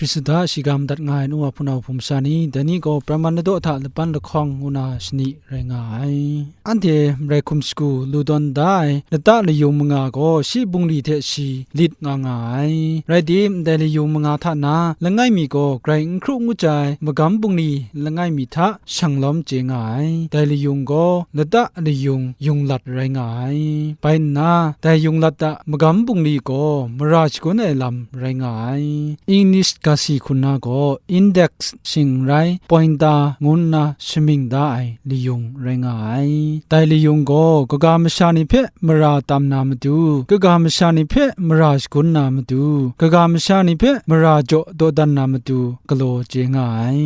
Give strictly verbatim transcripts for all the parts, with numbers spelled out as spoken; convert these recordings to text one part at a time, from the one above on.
Suda shiga madat nga ai nu wa hpunau hpung masha ni, dai ni gaw Brahman ladaw hta laban lahkawng ngu na shani rai nga ai. Anhte marai hkum shagu lu tawn da ai lata layung manga gaw shi bungli hte shi lit nga nga ai. Rai tim, ndai layung manga hta na langai mi gaw grai n hkru ngu jai magam bungli langai mi hta shang lawm chye nga ai. Dai layung gaw lata layung yung lat rai nga ai. Bai nna, dai yung lat a magam bungli gaw mara shagun ai lam rai nga ai. English ga si hku na gaw index shing n rai, pointer ngu nna shamying da ai layung rai nga ai. Dai layung gaw kaga masha ni hpe mara tam na matu, kaga masha ni hpe mara shagun na matu, kaga masha ni hpe mara jaw dawdan na matu galaw chye nga ai.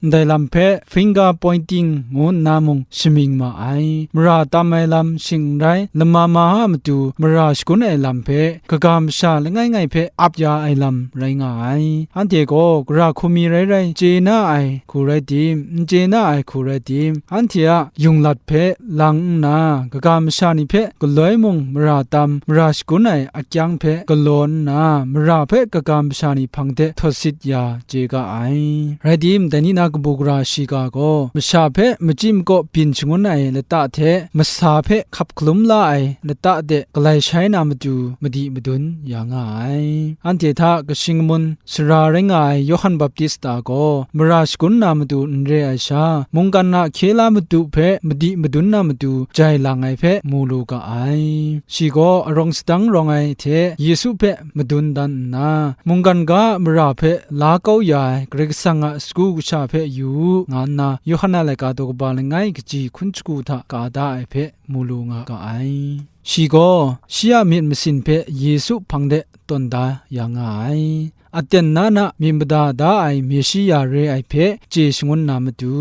Ndai lam hpe finger pointing ngu nna mung shamying ma ai. Mara tam ai lam shing n rai, lama ma a matu mara shagun ai lam hpe kaga masha langai ngai hpe ap ya ai lam rai nga ai. Anhte gaw gara hku mi rai rai chye na ai hku rai tim, n chye na ai hku rai tim, anhte a yung lat hpe lang nna, kaga masha ni hpe galoi mung mara tam, mara shagun ai akyang hpe galaw nna, mara hpe kaga masha ni hpang de htawt sit ya chye ga ai. Rai tim, dai ni na kabu gara shiga gaw masha hpe machyi makaw byin shangun ai lata hte masa hpe hkap hkalum la ai lata de galai shai na matu madi madun ya nga ai. Anhte hta kashin kamun sara rai nga ai Yawhan Baptista gaw mara shagun na matu n re ai sha, mungkan a hkye la madu hpe madi madun na matu jai lang ai hpe mu lu ga ai. Shi gaw arawng sadang rawng ai hte Yesu hpe madun dan nna, mungkan ga a mara hpe la kau ya ai Karai Kasang a sagu kasha hpe yu u, nga nna Yawhan a laika daw kaba langai kaji hkun shagu hta ka da ai hpe mu lu nga ga ai. Shi gaw shi a myit masin hpe Yesu hpang de tawn da ya nga ai. Aten na na myit mada da ai Meshiya re ai hpe chye shangun na matu,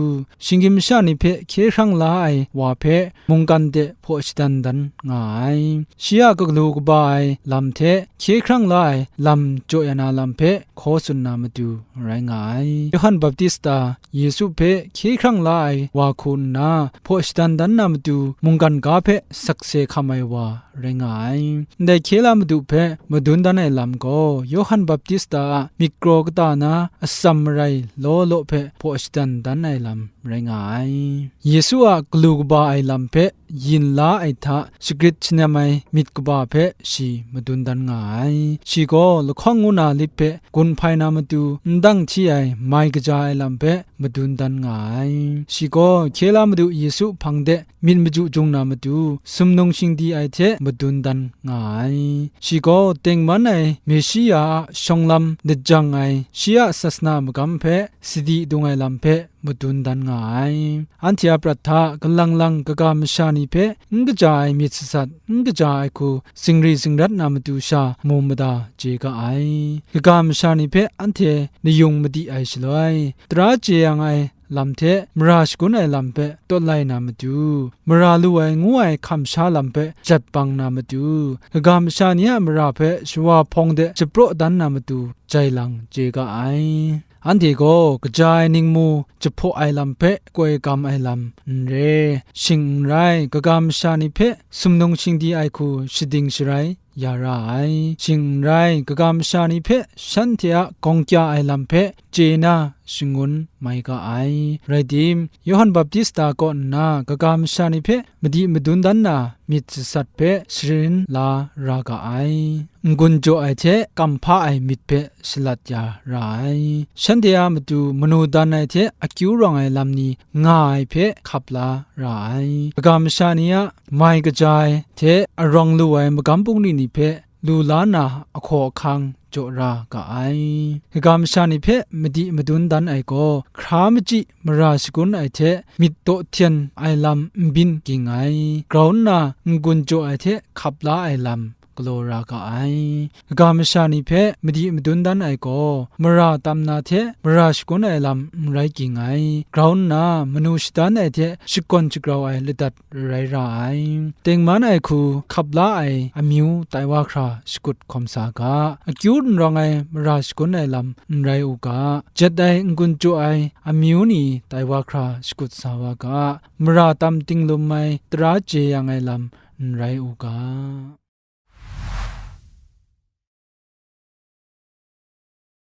shinggyim masha ni hpe hkye hkrang la ai wa hpe mungkan de hpaw shadan dan nga ai. Shi a galu kaba ai lam hte hkye hkrang la ai lam jaw ya na lam hpe hkaw tsun na matu rai nga ai. Yawhan Baptista Yesu hpe hkye hkrang la ai wa hku nna hpaw shadan dan na matu mungkan ga hpe sakse hkam ai wa rai nga ai. Ndai hkye la madu hpe madun dan ai lam gaw, Yawhan Baptista a myit kraw kata na atsam marai law law hpe hpaw shadan dan ai lam rai nga ai. Yesu a galu kaba ai lam hpe yin la ai hta, shagrit shanem ai myit kaba hpe shi madun dan nga ai. Shi gaw lahkawng ngu na lit hpe gun hpai na matu, n dang hti ai mai kaja ai lam hpe madun dan nga ai. Shi gaw hkye la madu Yesu hpang de myit maju jung na matu, sumnung shingdi ai hte madun dan nga ai. Shi gaw tengman ai Meshiya a shawng lam lajang ai, shi a sasana magam hpe sadi dung ai lam hpe madun dan nga ai. Anhte a prat hta galang lang kaga masha ni hpe n kaja ai myit satsat, n kaja ai hku zingri zingrat na matu sha mu mada chye ga ai. Kaga masha ni hpe anhte layung madi ai shaloi, tara chye yang ai lam hte mara shagun ai lam hpe tawt lai na matu, mara lu ai ngu ai hkam sha lam hpe jat bang na matu, kaga masha ni a mara hpe shawa hpawng de shapraw dan na matu jai lang chye ga ai. Anhte gaw kaja ai ningmu jahpaw ai lam hpe koi gam ai lam n re, shing n rai, kaga masha ni hpe sumnung shingdi ai hku shading sharai ya ra ai. Shing n rai, kaga masha ni hpe shanhte a gawng kya ai lam hpe chye na shangun mai ga ai. Rai tim, Yawhan Baptista kaw nna kaga masha ni hpe madi madun dan na myit satsat hpe sharin la ra ga ai. N-gun jaw ai hte kam hpa ai myit hpe shalat ya ra ai. Shanhte a matu manu dan ai hte akyu rawng ai lam ni nga ai hpe hkap la ra ai. Kaga masha ni a mai kaja ai hte arawng lu ai magam bungli ni hpe lu la na ahkaw ahkang jaw ra ga ai. Kaga masha ni hpe madi madun dan ai gaw, hkra machyi mara shagun ai hte myit daw hten ai lam n byin ging ai, grau nna n-gun jaw ai hte hkap la ai lam galaw ra ga ai. Kaga masha ni hpe madi madun dan ai gaw, mara tam na hte mara shagun ai lam n rai ging ai, grau nna manu shadan ai hte shakawn shagrau ai ladat rai ra ai. Tengman ai hku hkap la ai amyu tai wa hkra shakut hkawm sa ga, akyu n rawng ai mara shagun ai lam n rai u ga, jet ai n-gun jaw ai amyu ni tai wa hkra shakut sa wa ga, mara tam ting lum ai tara chye yang ai lam n rai u ga.